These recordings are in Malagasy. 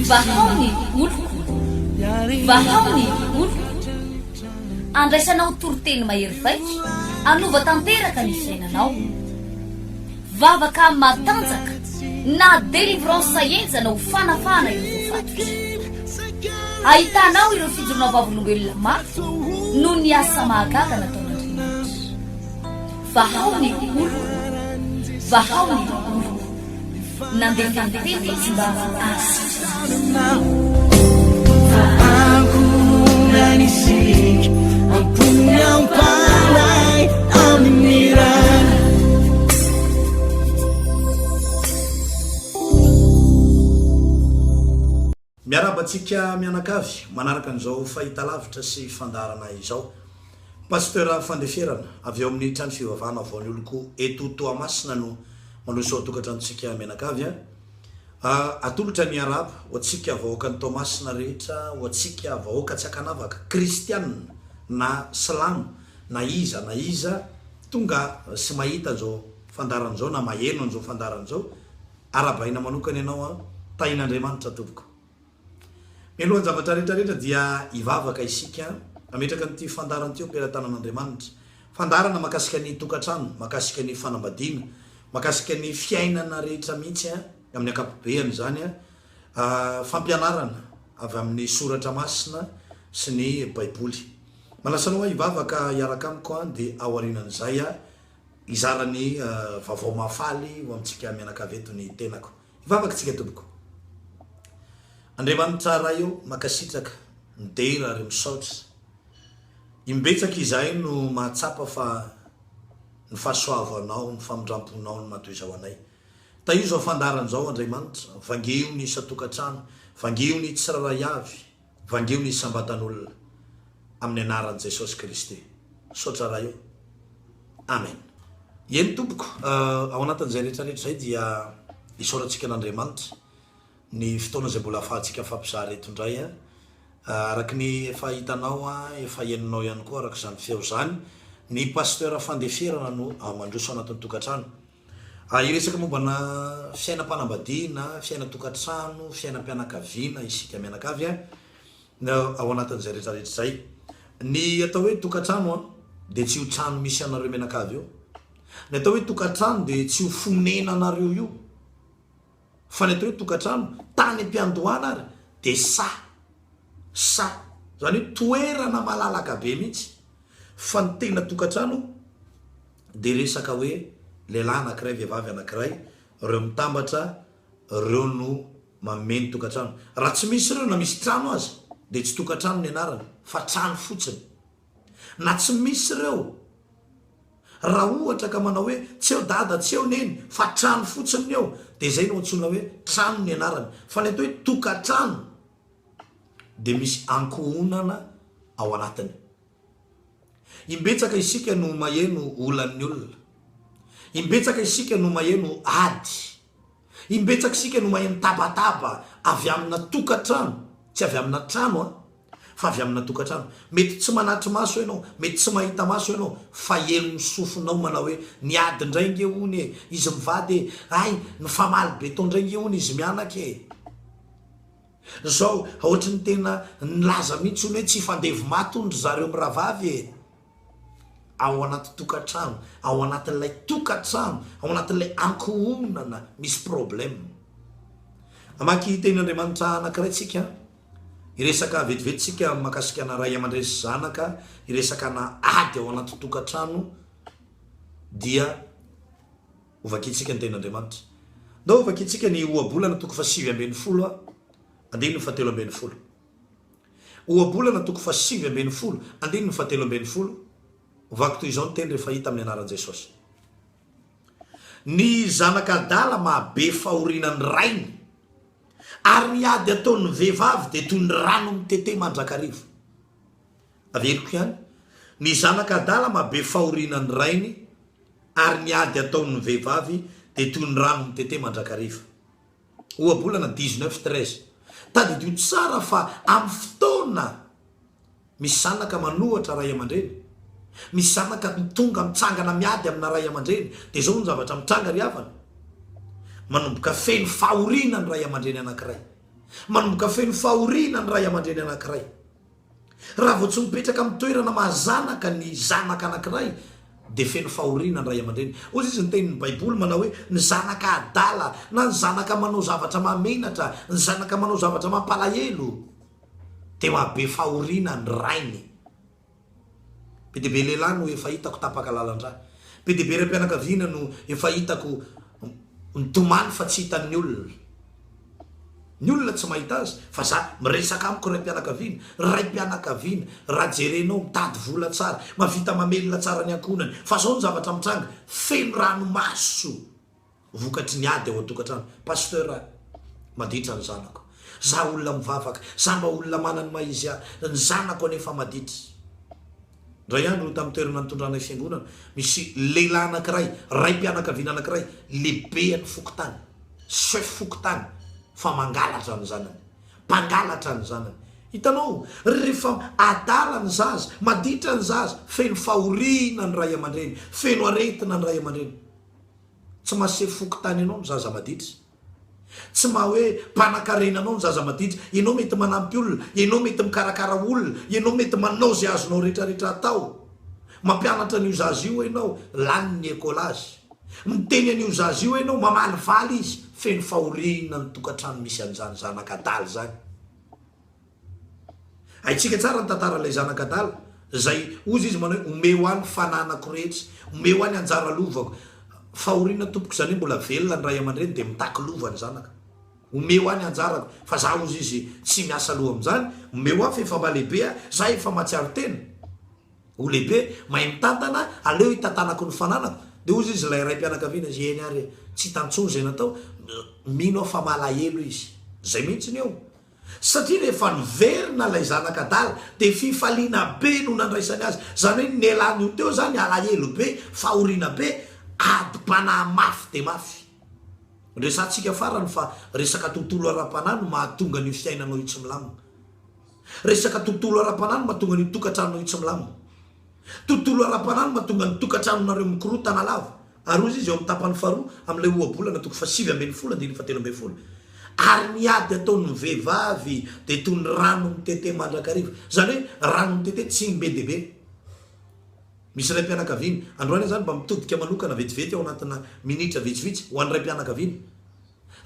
Vahao ny oloko, vahao ny oloko. Andraisanao toriteny mahery vaika hanova tanteraka ny fiainanao. Vavaka matanjaka na délivrance henjana ho fanafahana ireo voafatotra. Ahitanao ireo fijoroana vavolombelona mafy noho ny asa mahagaga nataon'Andriamanitra. Vahao ny oloko, vahao ny oloko. Nandefa ny teny izy mba hahasitrana azy. Miarahaba antsika mianakavy manaraka an'izao fahitalavitra sy fandaharana izao. Pasteur Fandeferana avy ao amin'ny trano fivavahana Vao ny Oloko eto Toamasina no mandroso ao an-tokantranontsika mianakavy a. Atolotra ny arahaba ho antsika vahoakan'i Toamasina rehetra, ho antsika vahoaka tsy ankanavaka, kristianina na silamo na iza na iza tonga sy mahita an'izao fandaharana izao na maheno an'izao fandaharana izao. Arahabaina manokana ianao an! Tahin'Andriamanitra tompoko. Mialohan'ny zavatra rehetra rehetra dia hivavaka isika hametraka an'ity fandaharana ity eo am-pelatanan'Andriamanitra. Fandaharana mahakasika ny tokantrano, mahakasika ny fanambadiana, mahakasika ny fiainana rehetra mihitsy an, amin'ny ankapobeany izany an. Fampianarana avy amin'ny soratra masina sy ny baiboly. Manasa anao aho hivavaka hiaraka amiko an, dia aorianan'izay an, Hizara ny vaovao mahafaly ho amintsika mianakavy eto ny tenako. Hivavaka isika tompoko. Andriamanitra Ray ô, mankasitraka, midera ary misaotra. Imbetsaka izahay no mahatsapa fa ny fahasoavanao, ny famindramponao no maha toy izao anay. Tahio izao fandaharana izao Andriamanitra, vangio ny isan-tokantrano, vangio ny tsirairay avy. Vangio ny isam-batan'olona amin'ny anaran'i Jesosy Kristy. Misaotra Ray o. Amen. Eny tompoko, ao anatin'izay rehetra rehetra izay dia isaorantsika an'Andriamanitra ny fotoana izay mbola ahafahantsika mifampizara eto indray. Araka ny efa hitanao, efa henonao ihany koa araka izany feo izany, ny Pasteur Fandeferana no mandroso anatin'ny tokantrano. Hiresaka mombana fiainam-panambadiana, fiainan-tokantrano, fiainam-pianakaviana isika mianakavy ao anatin'izay rehetra rehetra izay. Ny atao hoe tokantrano dia tsy io trano misy anareo mianakavy io. Ny atao hoe tokantrano dia tsy io fonenanareo io. Fa ny atao hoe tokantrano, tany am-piandohana ary dia saha. Saha. Izany hoe toerana malalaka be mihitsy. Fa ny tena tokantrano dia resaka hoe lehilahy anankiray, vehivavy anankiray, ireo mitambatra, ireo no manome ny tokantrano. Raha tsy misy ireo na misy trano aza dia tsy tokantrano ny anarany fa trano fotsiny. Na tsy misy ireo, raha ohatra ka manao hoe tsy eo dada, tsy eo neny fa trano fotsiny ny eo dia izay no antsoina hoe trano ny anarany. Fa ny atao hoe tokantrano dia misy ankohonana ao anatiny. Imbetsaka isika no maheno olan'ny olona. Imbetsaka isika no maheno ady. Imbetsaka isika no maheno tabataba avy amina tokantrano, tsy avy amina trano an, fa avy amina tokantrano. Mety tsy manatri-maso ianao, mety tsy mahita maso ianao, fa henon'ny sofinao manao hoe, niady indray nge hono e, izy mivady e, hay, nifamaly be tao indray nge hono izy mianaka e. Zao, ohatry ny tena nilaza mihitsy hono hoe tsy hifandevo maty hono ry zareo mirahavavy e! Ao anaty tokantrano, ao anatin'ilay tokantrano, ao anatin'ilay ankohonana misy problème. Hamaky tenin'Andriamanitra anankiray tsika, hiresaka vetivety tsika mahakasika ana ray aman-dreny sy zanaka, hiresaka ana ady ao anaty tokantrano dia Ho vakintsika ny Tenin'Andriamanitra. Ndao ho vakintsika ny Ohabolana toko faha-19 andininy fahatelo ambin'ny folo. Ohabolana toko faha-19 andininy fahatelo ambin'ny folo, Vaky toy izao ny teny rehefa hita amin'ny anaran'i Jesosy. Ny zanaka adala mahabe fahoriana ny rainy, ary ny ady ataon'ny vehivavy dia toy ny rano mitete mandrakariva. Averiko ihany, ny zanaka adala mahabe fahoriana ny rainy, ary ny ady ataon' ny vehivavy dia toy ny rano mitete mandrakariva. Ohabolana dix-neuf treize. Tadidio tsara fa amin'ny fotoana misy zanaka manohatra ray aman-dreny, misy zanaka tonga mitsangana miady amina ray aman-dreny, dia izao no zavatra mitranga ry havana. Manomboka feno fahoriana ny ray aman-dreny anankiray. Manomboka feno fahoriana ny ray aman-dreny anankiray. Raha vao tsy mipetraka amin'ny toerana maha zanaka ny zanaka anankiray dia feno fahoriana ny ray aman-dreny. Hoy izy ny tenin'ny Baiboly manao hoe ny zanaka adala na ny zanaka manao zavatra mahamenatra, ny zanaka manao zavatra mampalahelo dia mahabe fahoriana ny rainy. Be dia be lehilahy no efa hitako tapaka lalan-drà. Be dia be raim-pianakaviana no efa hitako mitomany fa tsy hitan'ny olona. Ny olona tsy mahita azy fa za miresaka amiko raim-pianakaviana, raim-pianakaviana raha jerenao mitady vola tsara, mahavita mamelona tsara ny ankohonany fa zao ny zavatra mitranga, feno ranomaso. Vokatry ny ady ao an-tokantrano. Pasteur a! Maditra ny zanako. Za olona mivavaka, za mba olona mana ny maha izy ahy, ny zanako anefa maditra. Indray andro tamin'ny toerana nitondranay fiangonana, misy lehilahy anankiray, raim-pianakaviana anankiray, lehibean'ny fokontany, chef fokontany, fa mangalatra ny zanany. Mpangalatra ny zanany. Hitanao, rehefa adala ny zaza, maditra ny zaza, feno fahoriana ny ray aman-dreny, feno aretina ny ray aman-dreny. Tsy maha sefo fokontany anao ny zaza maditra. Tsy maha hoe mpanakarena anao ny zaza maditra. Ianao mety manampy olona, ianao mety mikarakara olona, ianao mety manao izay azonao rehetrarehetra atao. Mampianatra an'io zaza io ianao, lany ny écolage. Miteny an'io zaza io ianao, mamalivaly izy. Feno fahoriana ny tokantrano misy an'izany zanaka adala izany. Haintsika tsara ny tantaran'ilay zanaka adala, izay hozy izy manao hoe, omeo ahy ny fananako rehetra, omeo ahy ny anjara lovako. Fahoriana tompoko izany hoe mbola velona ny ray aman-dreny dia mitaky lova ny zanaka. Omeo ahy ny anjarako, fa za hozy izy tsy miasa loha amin'izany, omeo ahy fa efa mba lehibe aho, za efa mahatsiaro tena. Ho lehibe, mahay mitantana, aleo hitantanako ny fananako. Dia hozy izy ilay raim-pianakaviana izy, eny ary e, tsy hitany intsony izay natao, mino aho fa malahelo izy. Izay mihitsy ny eo. Satria rehefa niverina ilay zanaka adala dia fifaliana be no nandraisany azy. Izany hoe ny nialany io teo izany alahelo be, fahoriana be, adim-panahy mafy dia mafy. Resahantsika farany fa resaka tontolo ara-panahy no mahatonga an'io fiainanao io tsy milamina. Resaka tontolo ara-panahy no mahatonga an'io tokantranonao io tsy milamina. Tontolo ara-panahy no mahatonga ny tokantranonareo mikorontana lava. Ary hozy izy eo amin'ny tapany faharoa amin'ilay ohabolana toko fahasivy ambinifolo andininy fahatelo ambinifolo, Ary ny ady ataon'ny vehivavy dia toy ny rano mitete mandrakariva. Izany hoe rano mitete tsy be dia be. Misy raim-pianakaviana, androany aho izany mba mitodika manokana vetivety ao anatina minitra vitsivitsy ho an'ny raim-pianakaviana.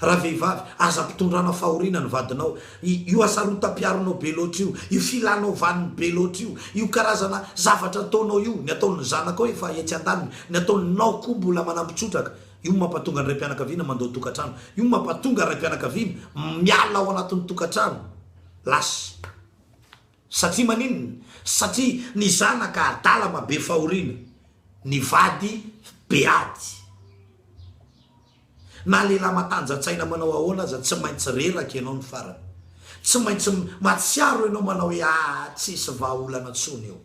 Ravehivavy, aza ampitondrana fahoriana ny vadinao. Io hasarotam-piaronao be loatra io, io filanao vaniny be loatra io, io karazana zavatra ataonao io, ny ataon'ny zanakao efa etsy andaniny, ny ataonao koa mbola manampy tsotraka. Io no mampatonga ny raim-pianakaviana mandao tokantrano. Io no mampatonga raim-pianakaviana miala ao anatin'ny tokantrano. Lasa. Satria maninona? Satria ny zanaka adala mahabe fahoriana, ny vady be ady. Na lehilahy matanjantsaina manao ahoana aza tsy maintsy reraka ianao ny farany. Tsy maintsy mahatsiaro ianao manao hoe ah tsisy vahaolana tsony eo.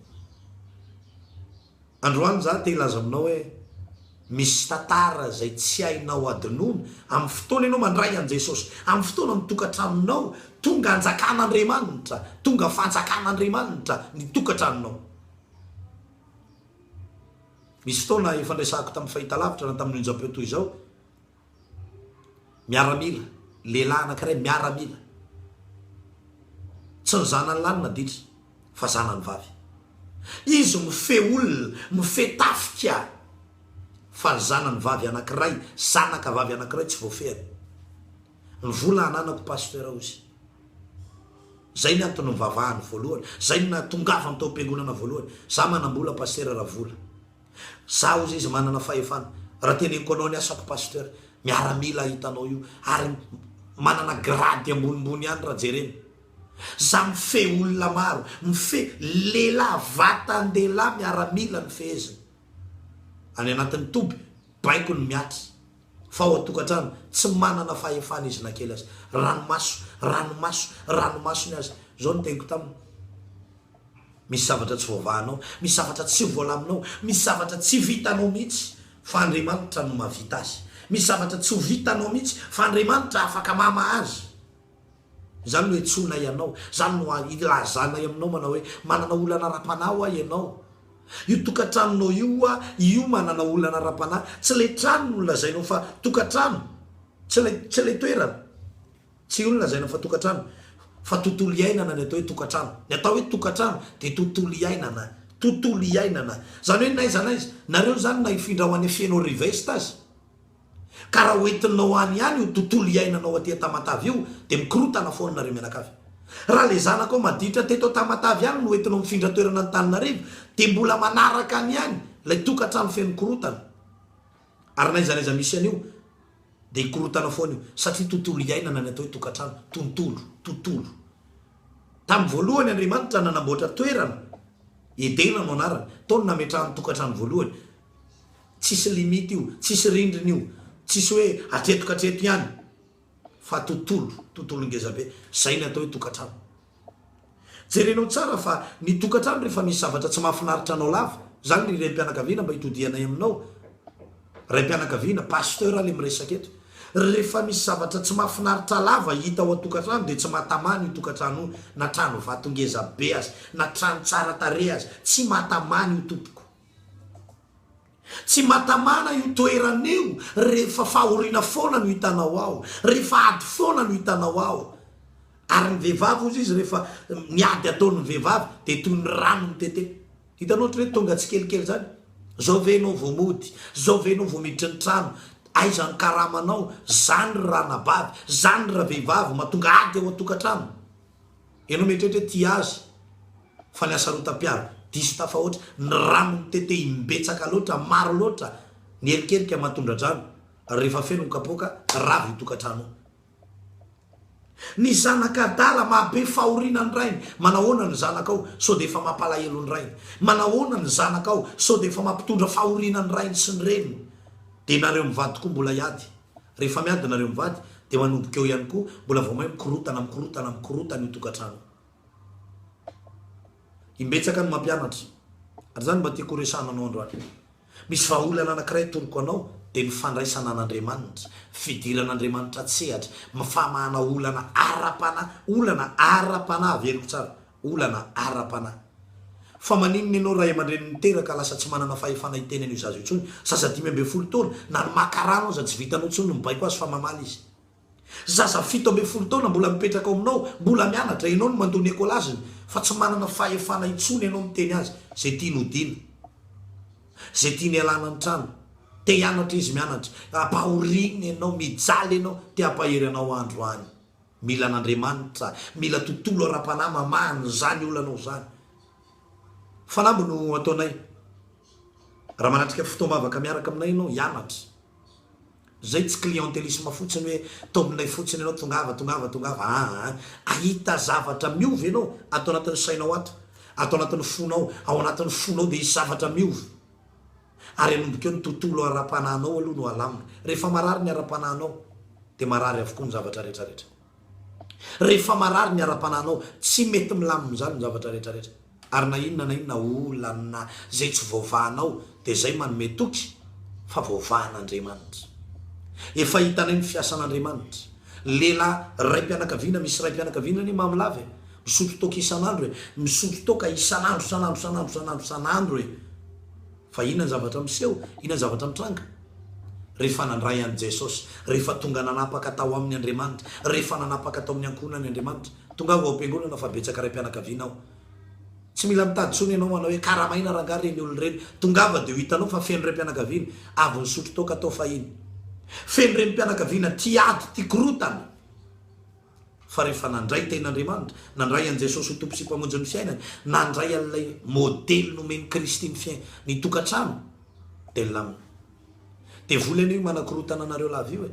Androany za te hilaza aminao hoe misy tantara izay tsy hainao adinoina amin'ny fotoana ianao mandray an'i Jesosy, amin'ny fotoana ny tokantranonao tonga anjakan'Andriamanitra, tonga fanjakan'Andriamanitra ny tokantranonao. Misy fotoana efa niresahako tamin'ny fahitalavitra na tamin'ny onjampeo toy izao, miaramila, lehilahy anankiray miaramila, tsy ny zanany lahy no naditra fa zanany vavy. Izy mifehy olona, mifehy tafika fa ny zanany vavy anankiray, zanaka vavy anankiray tsy voafehiny. Ny vola ananako Pasteur ozy. Zay ny antony nivavahany voalohany, zay no nahatongavany tao am-piangonana voalohany. Za manam-bola Pasteur raha vola. Za ozy izy manana fahefana. Raha teneniko anao ny asako Pasteur, miaramila hitanao io ary manana grade ambonimbony ihany raha jerena. Za mifehy olona maro, mifehy lehilahy vatan-dehilahy miaramila ny feheziny. Any anatin'ny toby, baiko ny mihatra. Fa ao an-tokantrano, tsy manana fahefana izy na kely aza. Ranomaso, ranomaso, ranomaso ny azy. Izao no teniko taminy, Misy zavatra tsy voavahanao, misy zavatra tsy voalaminao, misy zavatra tsy vitanao mihitsy, fa Andriamanitra no mahavita azy. Misy zavatra tsy ho vitanao mihitsy, fa Andriamanitra afaka mamaha azy. Izany no iantsoanay anao, izany no ilazanay aminao manao hoe, manana olana ara-panahy hoa ianao. Io tokantranonao io hoa, io manana olana ara-panahy. Tsy ilay trano no lazainao fa tokantrano. Tsy ilay, tsy ilay toerana. Tsy io no lazaina fa tokantrano, fa tontolo iainana ny atao hoe tokantrano. Ny atao hoe tokantrano dia tontolo iainana, tontolo iainana. Izany hoe n'aiza n'aiza, nareo izany na hifindra ho any Fenoarivo-Est aza, ka raha hoentinao any ihany io tontolo iainanao aty Tamatave io dia mikorotana foana nareo mianakavy. Raha le zanakao maditra teto Tamatave ihany no hoentinao mifindra toerana Antananarivo dia mbola manaraka any ihany ilay tokantrano feno korotana. Ary n'aiza n'aiza misy an'io dia hikorotana foana io satria tontolo iainana ny atao hoe tokantrano, tontolo, tontolo. Tamin'ny voalohany Andriamanitra nanamboatra toerana, Edena no anarany, tao no nametrahany tokantrano voalohany. Tsisy limite io, tsisy rindrina io, tsisy hoe hatreto ka hatreto ihany fa tontolo, tontolo ngezabe. Zay ny atao hoe tokantrano. Jerenao tsara fa ny tokantrano rehefa misy zavatra tsy mahafinaritra anao lava, zany ry renim-pianakaviana mba itodihanay aminao, raim-pianakaviana, pasteur aho le miresaka eto, rehefa misy zavatra tsy mahafinaritra lava hita ao an-tokantrano dia tsy mahatamana io tokantrano io na trano vato ngeza be aza, na trano tsara tarehy aza, tsy mahatamana io tompoko. Tsy mahatamana io toerana io rehefa fahoriana foana no hitanao ao, rehefa ady foana no hitanao ao. Ary ny vehivavy hozy izy rehefa ny ady ataon'ny vehivavy dia toy ny rano mitete. Hitanao ohatra hoe tonga tsikelikely izany, zao ve ianao vao mody, zao ve ianao vao miditra ny trano, aiza ny karamanao, zany ry ranabavy, zany ry ravehivavy mahatonga ady ao an-tokantrano. Ianao mieritreritra hoe tia azy fa ny hasarotam-piaro diso tafahoatra, ny rano mitete imbetsaka loatra, maro loatra, ny erikerika mahatondra-drano, ary rehefa feno ny kapoaka, rava io tokantrano io. Ny zanaka adala mahabe fahoriana ny rainy, manahoana ny zanakao sao dia efa mampalahelo ny rainy, manahoana ny zanakao sao dia efa mampitondra fahoriana ny rainy sy ny reniny, dia nareo mivady koa mbola hiady, rehefa miady nareo mivady dia manomboka eo ihany koa mbola vao may mikorotana mikorotana mikorotana io tokantrano io. Imbetsaka no mampianatra, ary izany mba tiako horesahana anao androany. Misy vahaolana anankiray atoroko anao dia ny fandraisana an'Andriamanitra, fidiran'Andriamanitra an-tsehatra, famahana olana ara-panahy, olana ara-panahy, averiko tsara, olana ara-panahy. Fa maninona ianao ray aman-dreny niteraka lasa tsy manana fahefana hiteny an'io zaza io intsony? Zaza 15 taona, na ny maka rano aza tsy vitanao intsony ny mibaiko azy fa mamaly izy. Zaza 17 taona mbola mipetraka ao aminao, mbola mianatra, ianao no mandoa ny ekolaziny, fa tsy manana fahefana intsony ianao miteny azy, izay tiany hodiana, izay tiany hialana ny trano, te hianatra izy mianatra, ampahoriana ianao, mijaly ianao, te hampahery anao andro any. Mila an'Andriamanitra, mila tontolo ara-panahy mamaha an'izany olanao izany. Fanamby no ataonay, raha manatrika fotoam-bavaka miaraka aminay ianao, hianatra. Zay tsy clientelisme fotsiny hoe taominay fotsiny ianao tongava tongava tongava aa ahita zavatra miova ianao ato anatin'ny sainao ato ato anatin'ny fonao ao anatin'ny fonao dia hisy zavatra miova ary hanomboka eo ny tontolo ara-panahinao aloha no alamina rehefa marary ny ara-panahinao dia marary avokoa ny zavatra rehetra rehetra rehefa marary ny ara-panahinao tsy mety milamina izany ny zavatra rehetra rehetra Ary na inona na inona olana izay tsy voavahanao dia izay manome toky fa voavahan'Andriamanitra. Efa hitanay ny fiasan'Andriamanitra. Lehilahy raim-pianakaviana, misy raim-pianakaviana anie mamo lava e, misotro toaka isan'andro e, misotro toaka isan'andro isan'andro isan'andro isan'andro isan'andro e. Fa inona ny zavatra miseho? Inona ny zavatra mitranga? Rehefa nandray an'i Jesosy, rehefa tonga nanapaka tao aminy Andriamanitra, rehefa nanapaka tao amin'ny ankohonany Andriamanitra, Tongava ao am-piangonana fa betsaka raim-pianakaviana ao. Tsy mila mitady intsony ianao manao hoe karamaina rangaha ireny olona ireny. Tongava dia ho hitanao fa feno raim-pianakaviana avy nisotro toaka tao fahiny. Feno renim-pianakaviana tia ady, tia korotana. Fa rehefa nandray tenin'Andriamanitra, nandray an'i Jesosy ho Tompo sy Mpamonjy ny fiainany, nandray an'ilay modely nomen'i Kristy ny fiain, ny tokantrano, dia nilamina. Devoly anie io manakorotana anareo lava io e.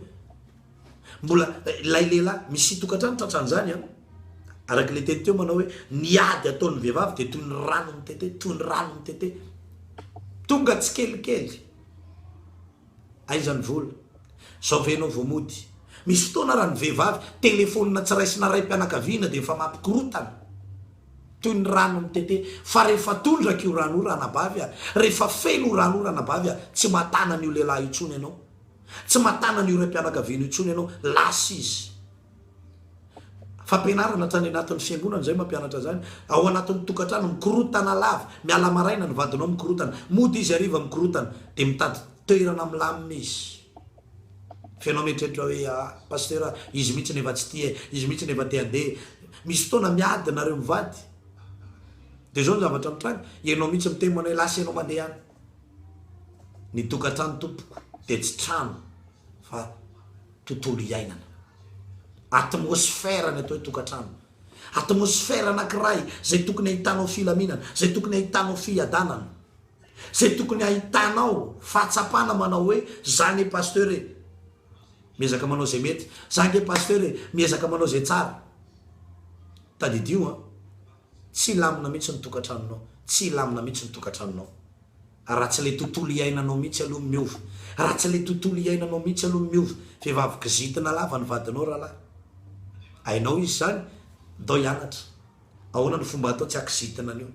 Mbola ilay lehilahy, misy tokantrano tratran'izany an! Araka ilay teny teo manao hoe ny ady ataon'ny vehivavy dia toy ny rano mitete, toy ny rano mitete. Tonga tsikelikely. Aiza ny vola? Zao ve ianao vao mody? Misy fotoana raha ny vehivavy, telefonina tsy raisina raim-pianakaviana dia efa mampikorotana. Toy ny rano mitete. Fa rehefa tondraka io rano io ranabavy a, rehefa feno io rano io ranabavy a, tsy mahatana an'io lehilahy io intsony ianao. Tsy mahatana an'io raim-pianakaviana io intsony ianao, lasa izy. Fampianarana hatrany anatin'ny fiangonana izay mampianatra izany. Ao anatin'ny tokantrano, mikorotana lava, miala maraina ny vadinao mikorotana, mody izy hariva mikorotana, dia mitady toerana milamina izy. F'ianao mieritreritra hoe ah Pasteur a, izy mihitsy no efa tsy tia e, izy mihitsy no efa te handeha e. Misy fotoana miady nareo mivady. Dia izao ny zavatra mitranga, ianao mihitsy miteny manao hoe lasa ianao mandeha any. Ny tokantrano tompoko dia tsy trano fa tontolo iainana. Atmosphère ny atao hoe tokantrano. Atmosphère anankiray izay tokony ahitanao filaminana, izay tokony ahitanao fiadanana. Zay tokony ahitanao fahatsapana manao hoe za anie pasteur e, miezaka manao zay mety, za ange pasteur e, miezaka manao zay tsara. Tadidio an, tsy hilamina mihitsy ny tokantranonao, tsy hilamina mihitsy ny tokantranonao raha tsy le tontolo iainanao mihitsy aloha miova, raha tsy le tontolo iainanao mihitsy aloha miova. Vehivavy kizitina lava ny vadinao rahalahy, hainao izy zany, ndao hianatra. Ahoana no fomba atao tsy hakizitina an'io?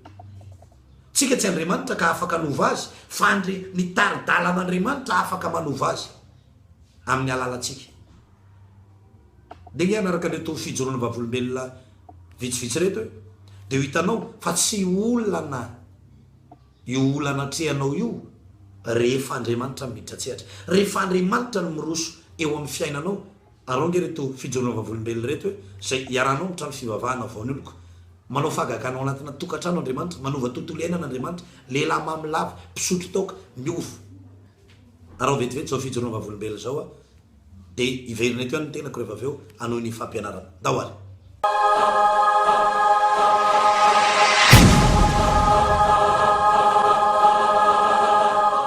Tsika tsy Andriamanitra ka afaka hanova azy fa Andri, ny tari-dalan'Andriamanitra afaka manova azy amin'ny alalantsika. Ndeha nge hanaraka an'ireto fijoroana vavolombelona vitsivitsy ireto e! Dia ho hitanao fa tsy olana io olana atrehanao io rehefa Andriamanitra no miditra an-tsehatra. Rehefa Andriamanitra no miroso eo amin'ny fiainanao Arao nge reto fijoroana vavolombelona reto e, zay iarahanao amin'ny trano fivavahana vao ny oloko. Manao fahagagana ao anatina tokantrano Andriamanitra, manova tontolo iainana Andriamanitra, lehilahy mamy lava, mpisotro toaka, miova. Arao vetivety zao fijoroana vavolombelona zao a, de hiverina eto ihany ny tenako rehefa avy eo hanohy ny fampianarana. Ndao ary.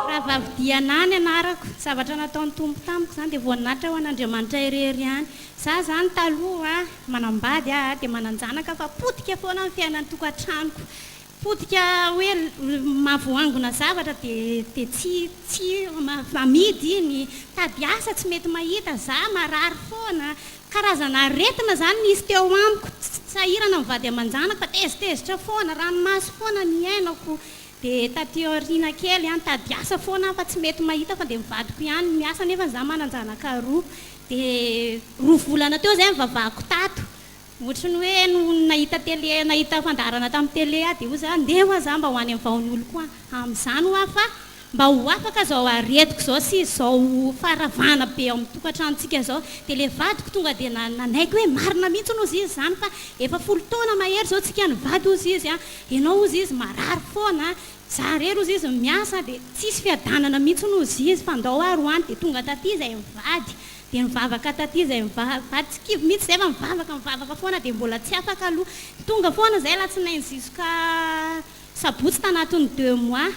Rahavavy Diana ny anarako. Zavatra nataon'ny Tompo tamiko izany dia voninahitra ho an'Andriamanitra irery ihany. Za izany taloha manambady aho dia manan-janaka fa potika foana ny fiainan'ny tokantranoko. Potika hoe mahavoangona zavatra dia dia tsy tsy amidy iny, mitady asa tsy mety mahita, za marary foana, karazana aretina izany nisy teo amiko, sahirana ny vady aman-janako fa tezitezitra foana, ranomaso foana ny iainako, dia taty aoriana kely an, nitady asa foana aho fa tsy mety mahita fa dia ny vadiko ihany no miasa nefa za manan-janaka roa, dia roa volana teo izay nivavahako tato, Ohatry ny hoe nony nahita télé, nahita fandaharana tamin'ny télé aho dia hoy za, ndeha hoa za mba ho any amin'ny vaon'olo koa amin'izany hoa fa mba ho afaka izao aretiko izao sy izao faharavana be ao amin'ny tokantranontsika izao. Dia ilay vadiko tonga dia nanaiky hoe marina mihitsy hozy izy izany fa efa folo taona mahery izao tsika nivady hozy izy an, ianao hozy izy marary foana, za irery hozy izy miasa dia tsisy fiadanana mihitsy hozy izy fa ndao ary ho any dia tonga taty izay mivady. Dia nivavaka taty izay mivavaka, tsy kivy mihitsy izay fa mivavaka mivavaka foana dia mbola tsy afaka aloha. Tonga foana izay alatsinainy ziska sabotsy tanatin'ny deux mois.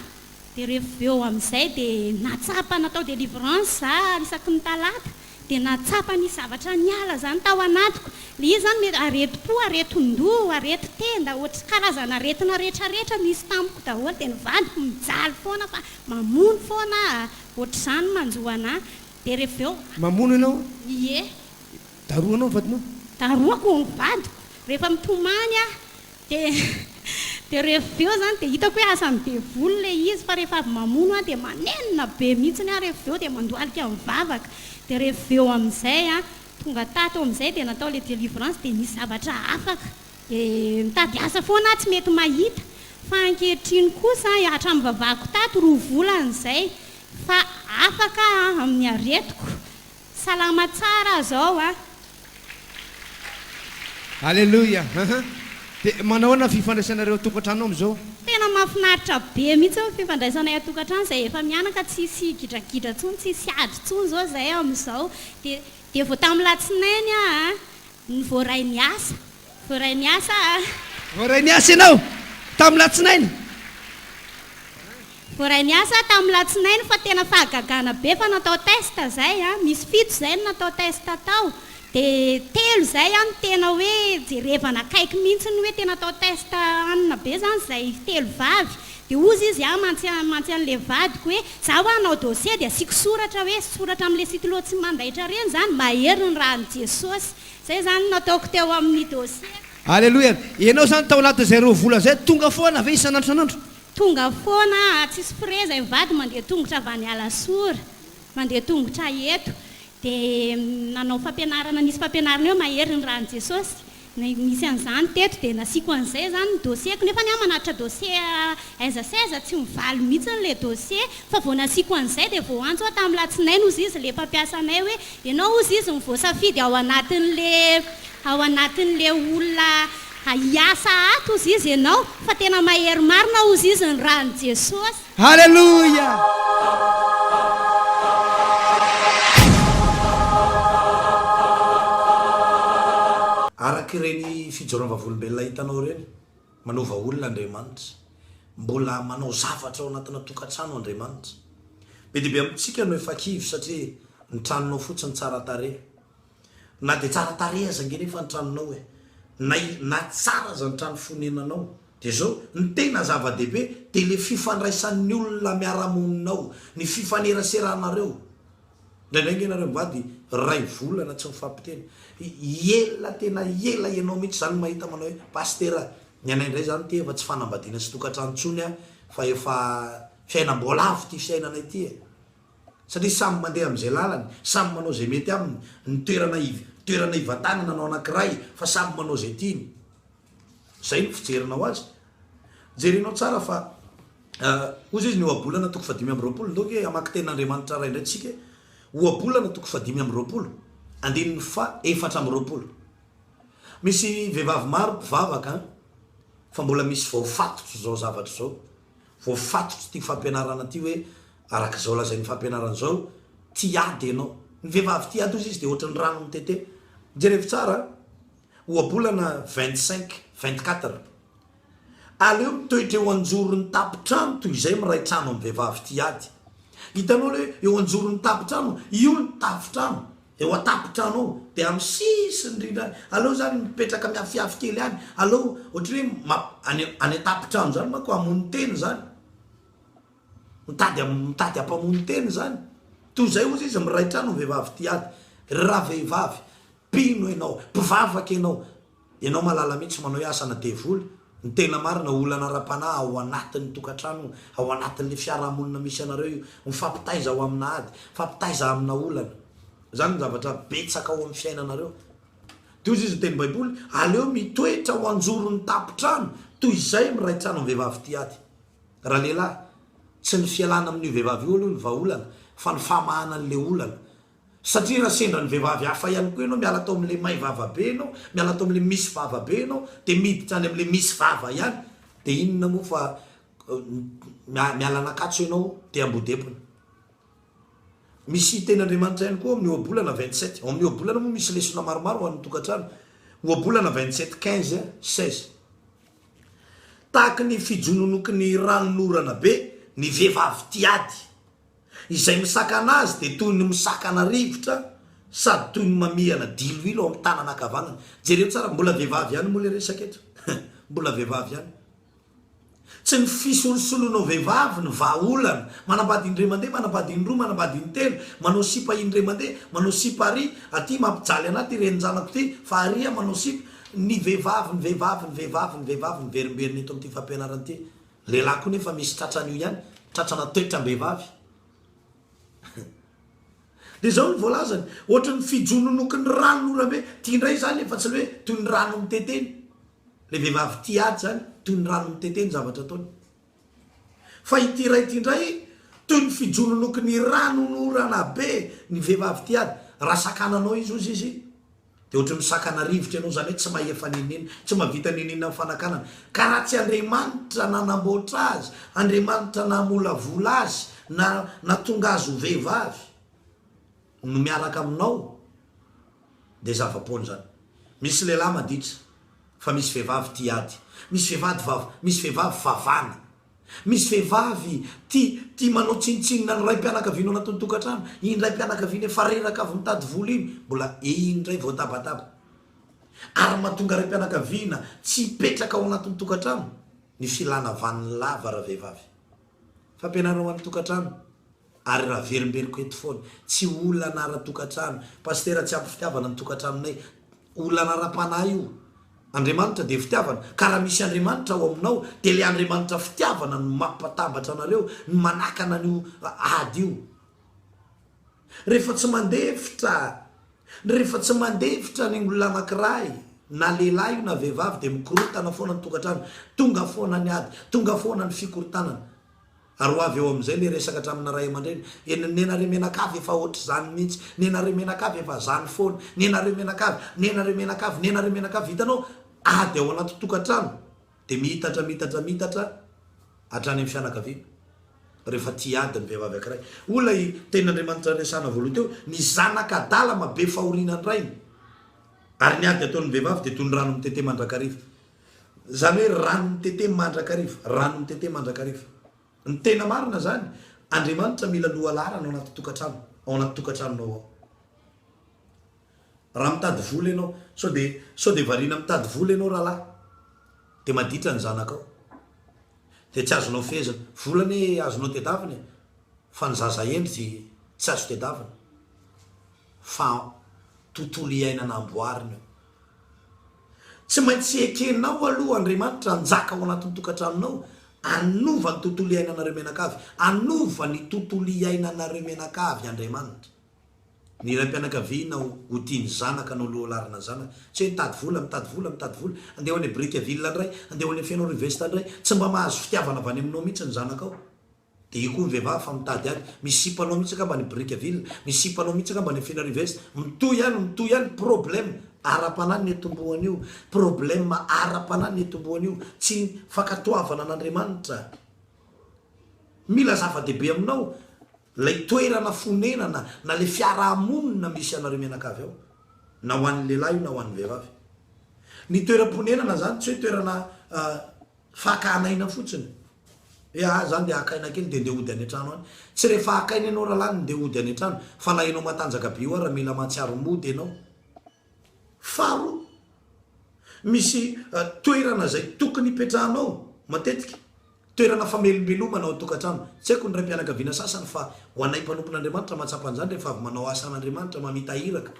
Dia rehefa avy eo amin'izay dia nahatsapa natao délivrance za isaky ny talata dia nahatsapa nisy zavatra niala izany tao anatiko. Ilay izy izany mety aretim-po, aretin-doha, aretin-tenda, ohatry karazana aretina rehetrarehetra nisy tamiko daholo. Dia ny vadiko mijaly foana fa mamono foana aho, ohatr'izany ny manjo anà. Dia rehefa avy eo. Mamono ianao? Ie. Darohanao ny vadinao? Darohako ny vadiko. Rehefa mitomany aho dia dia rehefa avy eo izany dia hitako hoe asan'ny devoly ilay izy fa rehefa avy mamono aho dia manenina be mihitsiny aho rehefa avy eo dia mandohalika mivavaka. Dia rehefa avy eo amin'izay an, tonga tato amin'izay dia natao ilay délivrance dia nisy zavatra afaka. Dia mitady asa foana aho tsy mety mahita. Fa ankehitriny kosa hatramin'ny vavahako tato roa volana izay Fa afaka aho amin'ny aretiko. Salama tsara aho zao a. Alléluia aha. Dia manao ahoana ny fifandraisanareo an-tokantrano amin'izao? Tena mahafinaritra be mihitsy ny fifandraisanay an-tokantrano izay efa mianaka tsisy gidragidra intsony, tsisy ady intsony izao izahay amin'izao. Dia dia vao tamin'ny latsinainy aho a, no voaray niasa. Voaray niasa aho. Voaray niasa ianao tamin'ny latsinainy? Voaray niasa aho tamin'ny latsinainy fa tena fahagagana be fa natao test zay an, misy fito zay no natao test tao, dia telo zay an no tena hoe jerevana akaiky mihitsy ny hoe tena atao test anona be zany zay telo vavy, dia hozy izy aho mantsy mantsy an'le vadiko hoe za hoa hanao dossier dia asiako soratra hoe soratra amin'le sitlo tsy mandaitra reny zany mahery ny ran'i Jesosy, zay zany no nataoko teo amin'ny dossier. Aleloia! Ianao izany tao anatin'izay roa volana izay tonga foana ve isan'andro isan'andro? Tonga foana aho, tsisy frais zay mivady mandeha tongotra avy any Alasora, mandeha tongotra eto, dia nanao fampianarana, nisy fampianarana hoe mahery ny ran'i Jesosy, Nisy an'izany teto dia nasiako an'izay izany ny dossier-ko nefa ny ahy manatitra dossier aiza sy aiza tsy mivaly mihitsy ilay dossier fa vao nasiako an'izay dia voaantso aho tamin'ny latsinainy hozy izy ilay mpampiasa anay hoe ianao hozy izy no voasafidy ao anatin'ilay ao anatin'ilay olona hiasa ato hozy izy ianao fa tena mahery marina hozy izy ny ran'i Jesosy. Haleloia! Araka ireny fijoroana vavolombelona hitanao ireny, manova olona Andriamanitra. Mbola manao zavatra ao anatina tokantrano Andriamanitra. Be dia be amintsika no efa kivy satria ny tranonao fotsiny tsara tarehy. Na dia tsara tarehy aza ange nefa ny tranonao e! Na na tsara aza ny trano fonenanao. Dia izao, ny tena zava-dehibe dia ilay fifandraisan'ny olona miara-monina ao, ny fifaneraseranareo. Indraindray ange nareo mivady iray volana tsy mifampiteny. Ela tena ela ianao mihitsy izany no mahita manao hoe, Pasitera, ny anay indray izany ity efa tsy fanambadiana sy tokantrano intsony an, fa efa fiainam-boalavo ity fiainana ity e! Satria samy mandeha amin'izay lalany, samy manao izay mety aminy, ny toerana toerana ivantanana no anankiray fa samy manao izay tiany. Izay no fijerinao azy. Jerenao tsara fa hozy izy ny ohabolana toko fahadimy amby 20, ndao ange hamaky tenin'Andriamanitra iray indray tsika e. Ohabolana toko fahadimy amby 20, andininy faha 24. Misy vehivavy maro mpivavaka an, fa mbola misy voafatotry izao zavatra izao. Voafatotry ity fampianarana ity hoe araka izao lazain'ny fampianarana izao, tia ady ianao. Ny vehivavy tia ady hozy izy dia ohatran'ny rano mitete. Jerevo tsara an. Ohabolana 25, 24. Aleo mitoetra eo anjoron'ny tampon-trano toy izay miray trano amin'ny vehivavy tia ady. Hitanao ilay hoe eo anjoron'ny tampon-trano? Io ny tafontrano, eo an-tampon-trano ao, dia amin'ny sisiny indrindra any. Aleo izany mipetraka miafiafy kely any. Aleo ohatran'ny hoe ma- any any an-tampon-trano izany manko hamono tena izany. Mitady mitady hampamono tena izany. Toy izay hozy izy miray trano amin'ny vehivavy tia ady. Ry ravehivavy, Mpino ianao, mpivavaka ianao, ianao mahalala mihitsy manao hoe asana devoly, ny tena marina olana ara-panahy ao anatin'ny tokantrano, ao anatin'ilay fiarahamonina misy anareo io, mifampitaiza ao amina ady, mifampitaiza amina olana. Izany ny zavatra betsaka ao amin'ny fiainanareo. Dia hoy izy ny teny baiboly, aleo mitoetra ho anjoron'ny tampon-trano toy izay miray trano amin'ny vehivavy tia ady. Ralehilahy, tsy ny fialana amin'io vehivavy io aloha ny vahaolana fa ny famahana an'ilay olana. Satria raha sendra ny vehivavy hafa ihany koa ianao, miala tao amin'ilay may vava be ianao, miala tao amin'ilay misy vava be ianao, dia miditra any amin'ilay misy vava ihany, dia inona moa fa miala an'Ankatso ianao dia Ambodepona. Misy tenin'Andriamanitra ihany koa amin'ny ohabolana 27. Ao amin'ny ohabolana moa misy lesona maromaro ho an'ny tokantrano. Ohabolana 27, 15, 16. Tahaky ny fijononoky ny ranonorana be ny vehivavy tia ady. Izay misakana azy dia toy ny misakana rivotra sady toy ny mamihana diloilo ao amin'ny tanana ankavanana. Jereo tsara, mbola vehivavy ihany moa ilay resaka eto. Mbola vehivavy ihany. Tsy ny fisolosolonao vehivavy no vahaolana. Manambady indray mandeha, manambady indroa, manambady intelo, manao sipa indray mandeha, manao sipa ary, aty mampijaly anah ty renin-janako ty, fa ary aho manao sipa. Ny vehivavy, ny vehivavy, ny vehivavy, ny vehivavy miverimberina eto amin'ity fampianarana ity. Lehilahy koa nefa misy tratran'io ihany, tratrana toetram-behivavy. Dia izao no voalazany, ohatry ny fijononoky ny ranonorambe, ity indray izany efa tsy le hoe toy ny rano mitete iny, le vehivavy tia ady izany, toy ny rano mitete ny zavatra ataony. Fa ity iray ity indray, toy ny fijononoky ny ranonorana be ny vehivavy tia ady, raha sakananao izy hozy izy, Dia ohatry ny misakana rivotra ianao, izany hoe tsy mahefa n'inon'inona, tsy mahavita n'inon'inona amin'ny fanakanana. Ka raha tsy Andriamanitra nanamboatra azy, Andriamanitra namolavola azy, na natonga azy ho vehivavy, no miaraka aminao, dia zava-poana izany. Misy lehilahy maditra, fa misy vehivavy tia ady. Misy vehivady vava, misy vehivavy vavana. Misy vehivavy tia tia manao tsinontsinona ny raim-pianakaviana ao anatin'ny tokantrano. Iny raim-pianakaviana efa reraka avy mitady vola iny, mbola iny indray voatabataba. Ary mahatonga raim-pianakaviana tsy hipetraka ao anatin'ny tokantrano ny filana vaniny lava ravehivavy. Fampianarana ho an'ny tokantrano. Ary raha averimberiko eto foana, tsy olana ara-tokantrano. Pasitera tsy ampy fitiavana ny tokantranonay. Olana ara-panahy io. Andriamanitra dia fitiavana, ka raha misy Andriamanitra ao aminao, dia ilay Andriamanitra fitiavana no mampatambatra anareo, no manakana an'io ady io. Rehefa tsy mandefitra, rehefa tsy mandefitra ny olona anankiray. Na lehilahy io na vehivavy dia mikorontana foana ny tokantrano. Tonga foana ny ady, tonga foana ny fikorontanana. Ary ho avy eo amin'izay ilay resaka hatramin'ny ray aman-dreny, eny nenareo mianakavy efa ohatr'izany mihitsy, nenareo mianakavy efa zany foana, nenareo mianakavy, nenareo mianakavy, nenareo mianakavy, hitanao, ady ao anaty tokantrano dia miitatra miitatra miitatra hatrany amin'ny fianakaviana, rehefa tia ady ny vehivavy ankiray. Hoy ilay tenin'Andriamanitra resahana voalohany teo, ny zanaka adala mahabe fahoriana ny rainy, ary ny ady ataon'ny vehivavy dia toy ny rano mitete mandrakariva. Izany hoe rano mitete mandrakariva, rano mitete mandrakariva. Ny tena marina izany, Andriamanitra mila lohalaharana ao anaty tokantrano, ao anaty tokantranonao ao. Raha mitady vola ianao, sao dia, sao dia variana mitady vola ianao rahalahy, dia maditra ny zanakao. Dia tsy azonao fehezina. Vola anie azonao tedavina e, fa ny zaza hendry dia tsy azo tedavina. Fa tontolo iainana amboarina io. Tsy maintsy ekenao aloha Andriamanitra hanjaka ao anatin'ny tokantranonao, hanova ny tontolo iainanareo mianakavy, hanova ny tontolo iainanareo mianakavy Andriamanitra. Ny raim-pianakaviana ho tia ny zanaka no lohalarana ny zanaka. Tsy hoe mitady vola, mitady vola, mitady vola, andeha ho any Brickaville indray, andeha ho any Fenoarivo-Est indray, tsy mba mahazo fitiavana avy any aminao mihitsy ny zanakao. Dia io koa ny vehivavy fa mitady ady. Misy sipanao mihitsy angamba any Brickaville, misy sipanao mihitsy angamba any Fenarive Est. Mitohy ihany, mitohy ihany, problème ara-panahy ny nitomboan'io, problème ara-panahy ny nitomboan'io, tsy fankatoavana an'Andriamanitra. Mila zava-dehibe aminao ilay toerana fonenana na ilay fiarahamonina misy anareo mianakavy ao, na ho an'ny lehilahy io na ho an'ny vehivavy. Ny toeram-ponenana izany tsy hoe toerana Fakana aina fotsiny. Hoe ah zany dia haka aina kely dia ndeha hody any an-trano any. Tsy rehefa haka aina ianao rahalahy no ndeha hody any an-trano fa na ianao matanjaka be io ara mila mahatsiaro mody ianao. Faharoa, misy toerana izay tokony hipetrahanao matetika, toerana famelombelomana ao an-tokantrano. Tsy haiko ny raim-pianakaviana sasany fa ho anay mpanompon'Andriamanitra mahatsapa an'izany rehefa avy manao asan'Andriamanitra, mamita iraka.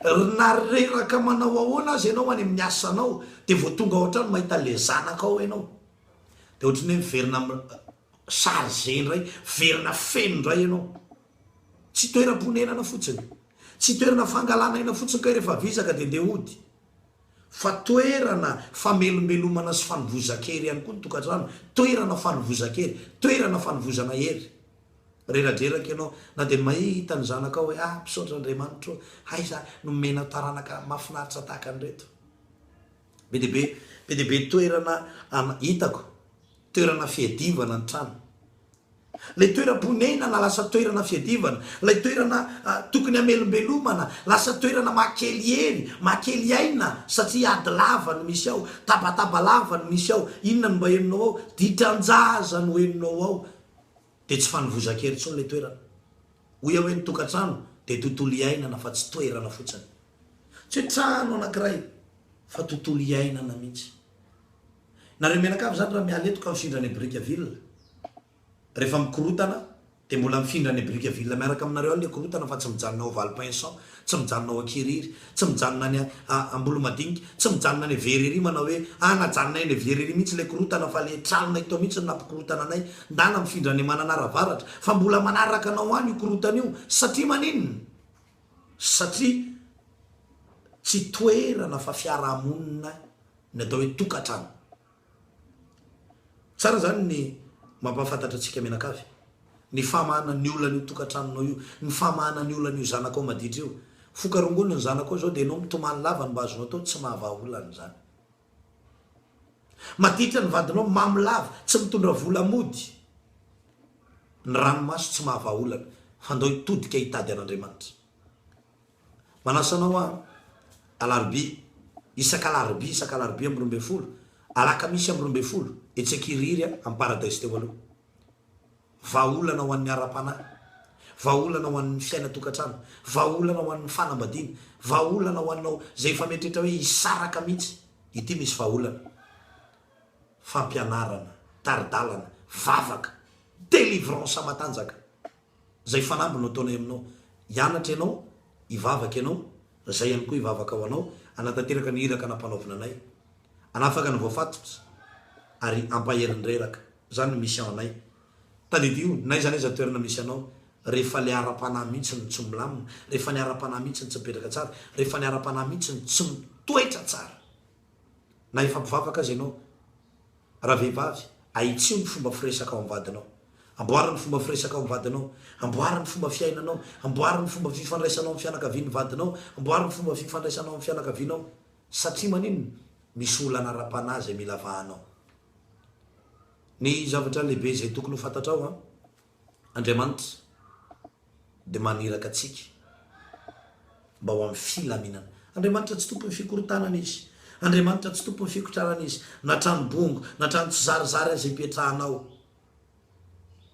Ry na reraka manao ahoana aza ianao any amin'ny asanao dia vao tonga ao an-trano mahita an'ilay zanakao ianao dia ohatran'ny hoe miverina chargé indray, miverina feno indray ianao. Tsy toeram-ponenana fotsiny, tsy toerana fangalana aina fotsiny kay rehefa vizaka dia ndeha hody fa toerana famelombelomana sy fanovozan-kery ihany koa ny tokantrano, toerana fanovozan-kery, toerana fanovozana hery. Reradreraka ianao na dia mahita ny zanakao hoe ah misaotra Andriamanitra ô, aiza nomenao taranaka mahafinaritra tahaka an'ireto. Be dia be, be dia be toerana hitako, toerana fiadivana ny trano. Ilay toeram-ponenana lasa toerana fiadivana, ilay toerana tokony hamelombelomana lasa toerana mahakely hery, mahakely aina satria ady lava no misy ao, tabataba lava no misy ao, inona no mba henonao ao? Ditran-jaza no henonao ao. Dia tsy fanovozan-kery intsony ilay toerana. Hoy aho hoe ny tokantrano dia tontolo iainana fa tsy toerana fotsiny. Tsy hoe trano anankiray fa tontolo iainana mihitsy. Nareo mianakavy izany raha miala eto ka mifindra any Brickaville, rehefa mikorotana dia mbola mifindra any Brickaville miaraka aminareo any ilay korotana fa tsy mijanona ao Valpinson, Tsy mijanona ao Ankirihiry, tsy mijanona any Ambolomadinika, tsy mijanona any Verrerie manao hoe, ah najanona eny Verrerie mihitsy ilay korotana fa le tranonay tao mihitsy no nampikorotana anay, ndana mifindra any Mananara Avaratra, fa mbola manaraka anao any io korotana io, satria maninona? Satria tsy toerana fa fiarahamonina ny atao hoe tokantrano. Tsara izany ny mampahafantatra antsika mianakavy ny famahana ny olan'io tokantranonao io, ny famahana ny olan'io zanakao maditra io. Foka rongony ny zanakao izao dia ianao mitomany lava ny mba azonao atao, tsy mahavaha olana izany. Maditra ny vadinao, mamo lava, tsy mitondra vola mody. Ny ranomaso tsy mahavaha olana fa ndao hitodika hitady an'Andriamanitra. Manasa anao aho alarobia, isak'alarobia, isak'alarobia amin'ny 12, alakamisy amin'ny 12, etsy Ankirihiry amin'ny Paradise teo aloha. Vahaolana ho an'ny ara-panahy, vahaolana ho an'ny fiainan-tokantrano, vahaolana ho an'ny fanambadiana, vahaolana ho anao izay efa mieritreritra hoe hisaraka mihitsy, ity misy vahaolana. Fampianarana, tari-dalana, vavaka, délivrance matanjaka. Zay fanamby no ataonay aminao. Hianatra ianao, hivavaka ianao, zay ihany koa hivavaka ho anao, hanatanteraka ny iraka nampanaovina anay. Hanafaka ny voafatotra, ary hampahery ny reraka. Zany no mission anay. Tadidio, n'aiza n'aiza toerana misy anao, rehefa le ara-panahy mihitsy no tsy milamina, rehefa ny ara-panahy mihitsy no tsy mipetraka tsara, rehefa ny ara-panahy mihitsy no tsy mitoetra. Raikitra tsara. Na efa mpivavaka aza ianao, ravehivavy, ahitsio ny fomba firesaka ao amin'ny vadinao. Amboary ny fomba firesaka ao amin'ny vadinao. Amboary ny fomba fiainanao. Amboary ny fomba fifandraisanao amin'ny fianakavian'ny vadinao. Amboary ny fomba fifandraisanao amin'ny fianakavianao. Satria maninona? Misy olana ara-panahy izay mila vahanao. Ny zavatra lehibe izay tokony ho fantatrao an, Andriamanitra dia maniraka antsika mba ho amin'ny filaminana. Andriamanitra tsy tompon'ny fikorontanana Izy. Andriamanitra tsy tompon'ny fikotrarana Izy. Na trano bongo, na trano tsizarizary aza ipetrahanao,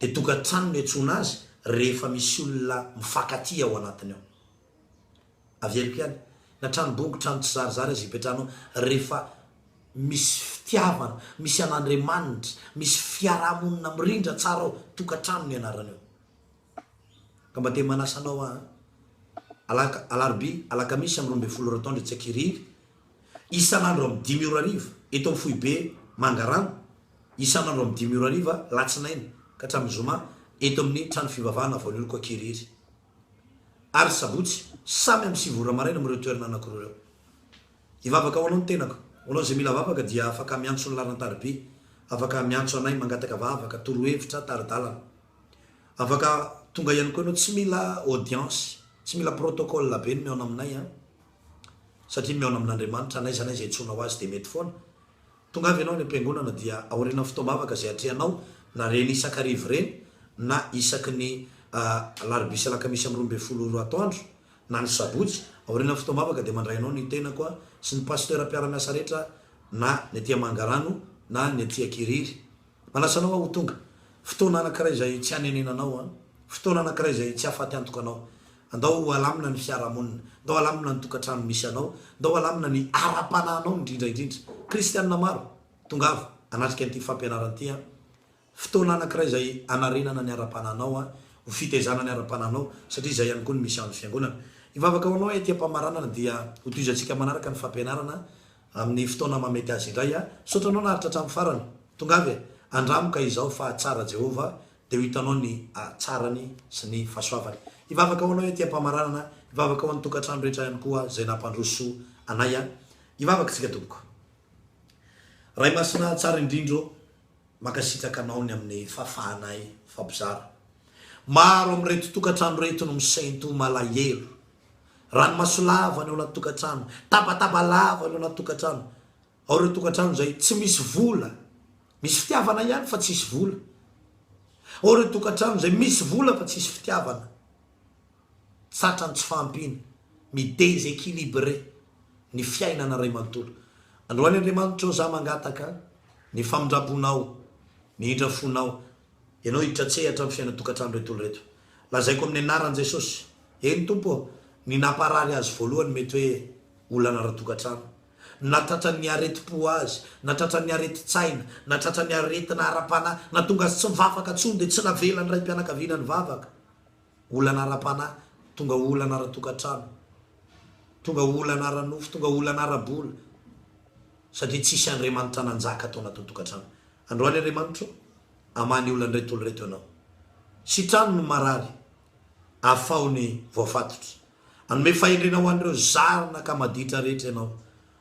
dia tokantrano no iantsoana azy rehefa misy olona mifankatia ao anatiny ao. Averiko ihany, na trano bongo, trano tsizarizary aza ipetrahanao, rehefa misy fitiavana, misy an'Andriamanitra, misy fiaraha-monina mirindra tsara ao, tokantrano ny anarany ao. Ka mba te manasa anao aho an. Alaka, alarobia, alakamisy amin'ny 12 ora atoandro etsy Ankirihiry, isan'andro amin'ny dimy ora hariva eto amin'ny foibe Mangarano, isan'andro amin'ny dimy ora hariva latsinainy ka hatramin'ny zoma eto amin'ny trano fivavahana Voanioloko Ankirihiry. Ary sabotsy, samy amin'ny sivy ora maraina amin'ireo toerana anankiroa ireo. Hivavaka ho anao ny tenako. Ho anao izay mila vavaka dia afaka miantso ny laharan-tariby, afaka miantso anay mangataka vavaka, torohevitra, tari-dalana. Afaka tonga ihany koa ianao, tsy mila audience, tsy mila protocole be ny mihaona aminay an! Satria mihaona amin'Andriamanitra, n'aiza n'aiza iantsoanao Azy dia mety foana. Tonga avy ianao any am-piangonana dia aorianan'ny fotoam-bavaka izay atrehanao, na ireny isan-kariva ireny, na isaky ny alarobia sy alakamisy amin'ny 12 ora atoandro, na ny sabotsy, aorianan'ny fotoam-bavaka dia mandray anao ny tenako sy ny pasteur mpiara-miasa rehetra na ny aty Mangarano na ny aty Ankirihiry. Manasa anao aho ho tonga. Fotoana anankiray izay tsy hanenenanao an. Fotoana anankiray izay tsy hahafaty antoka anao. Andao ho alamina ny fiarahamonina. Ndao alamina ny tokantrano misy anao. Ndao alamina ny ara-panahinao indrindra indrindra. Kristianina maro, tongava hanatrika an'ity fampianarana ity an. Fotoana anankiray izay hanarenana ny ara-panahinao an, ho fitaizana ny ara-panahinao, satria izay ihany koa ny mission-n'ny Fiangonana. Hivavaka ho anao aho ety am-pamaranana dia hotohizantsika manaraka ny fampianarana Amin'ny fotoana mahamety azy indray a! Misaotra anao naharitra hatramin'ny farany. Tongava e! Andramo ka izao fa tsara Jehovah dia ho hitanao ny hatsarany sy ny fahasoavany. Hivavaka ho anao ety am-pamaranana, hivavaka ho an'ny tokantrano rehetra ihany koa izay nampandroso anay a! Hivavaka isika tompoko. Ray Masina tsara indrindra ô, mankasitraka anao ny amin'ny fahafahanay mifampizara. Maro amin'ireto tokantrano ireto no misento malahelo Ranomaso lava ny ao anaty tokantrano, tabataba lava ny ao anaty tokantrano. Ao ireo tokantrano izay tsy misy vola, misy fitiavana ihany fa tsisy vola. Ao ireo tokantrano izay misy vola fa tsisy fitiavana. Tratran'ny tsy fahampiana, mi-déséquilibré ny fiainana iray manontolo. Androany Andriamanitra ô za mangataka ny famindram-ponao, ny indra fonao, Ianao hiditra an-tsehatra amin'ny fiainan-tokantrano ireto olona ireto. Lazaiko amin'ny anaran'i Jesosy, eny Tompo ô, ny namparary azy voalohany mety hoe olana ara-tokantrano, na tratran'ny aretim-po azy, na tratran'ny aretin-tsaina, na tratran'ny aretina ara-panahy, na tonga azy tsy mivavaka intsony dia tsy navelan'ny raim-pianakaviana nivavaka. Olana ara-panahy, tonga olana ara-tokantrano, tonga olana ara-nofo, tonga olana ara-bola, satria tsisy Andriamanitra nanjaka tao anatin'ny tokantrano. Androany Andriamanitro, hamaha ny olan'ireto olona ireto Ianao. Sitrano ny marary, afaho ny voafatotra. Hanome fahendrena ho an'ireo zanaka maditra rehetra Ianao,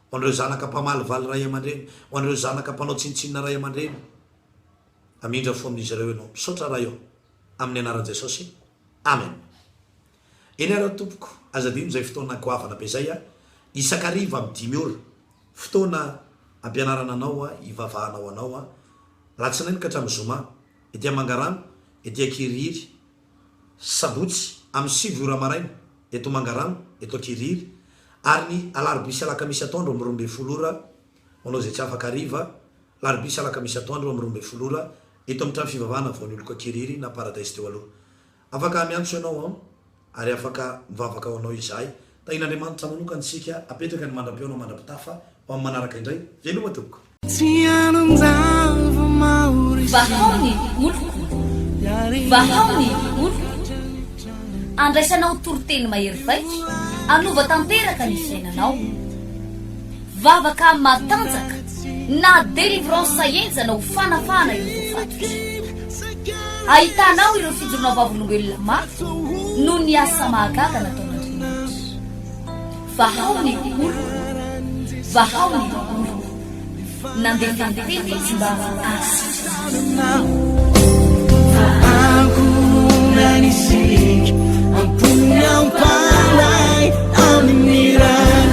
ho an'ireo zanaka mpamalivaly ray aman-dreny, ho an'ireo zanaka mpanao tsinontsinona ray aman-dreny. Hamindra fo amin'izy ireo Ianao. Misaotra Ray ô. Amin'ny anaran'i Jesosy. Amen. Eny ary tompoko, aza adino izay fotoana goavana be izay a, isan-kariva amin'ny dimy ora, fotoana ampianarana anao a, hivavahana ho anao a, alatsinainy ka hatramin'ny zoma, ety Mangarano, ety Ankirihiry, sabotsy amin'ny sivy ora maraina, eto Mangarano, eto Ankirihiry, ary ny alarobia sy alakamisy atoandro amin'ny 12 ora, ho anao izay tsy afaka hariva, alarobia sy alakamisy atoandro amin'ny 12 ora, eto amin'ny trano fivavahana Voanioloko Ankirihiry na Paradise teo aloha. Afaka miantso ianao an, ary afaka mivavaka ho anao izahay. Tahian'Andriamanitra manokana isika, apetraka ny mandra-pihaona mandra-pitafa ho amin'ny manaraka indray. Veloma tompoko. Vahao ny oloko, vahao ny oloko. Andraisanao toriteny mahery vaika, hanova tanteraka ny fiainanao. Vavaka matanjaka na délivrance henjana ho fanafahana ireo voafatotra. Ahitanao ireo fijoroana vavolombelona mafy noho ny asa mahagaga nataon'Andriamanitra. Vahao ny oloko. Vahao ny oroko. Nandefa ny teny izy mba hahasitrana. Fa ankohonana isika, am-pony am-panahy, amin'ny Ray.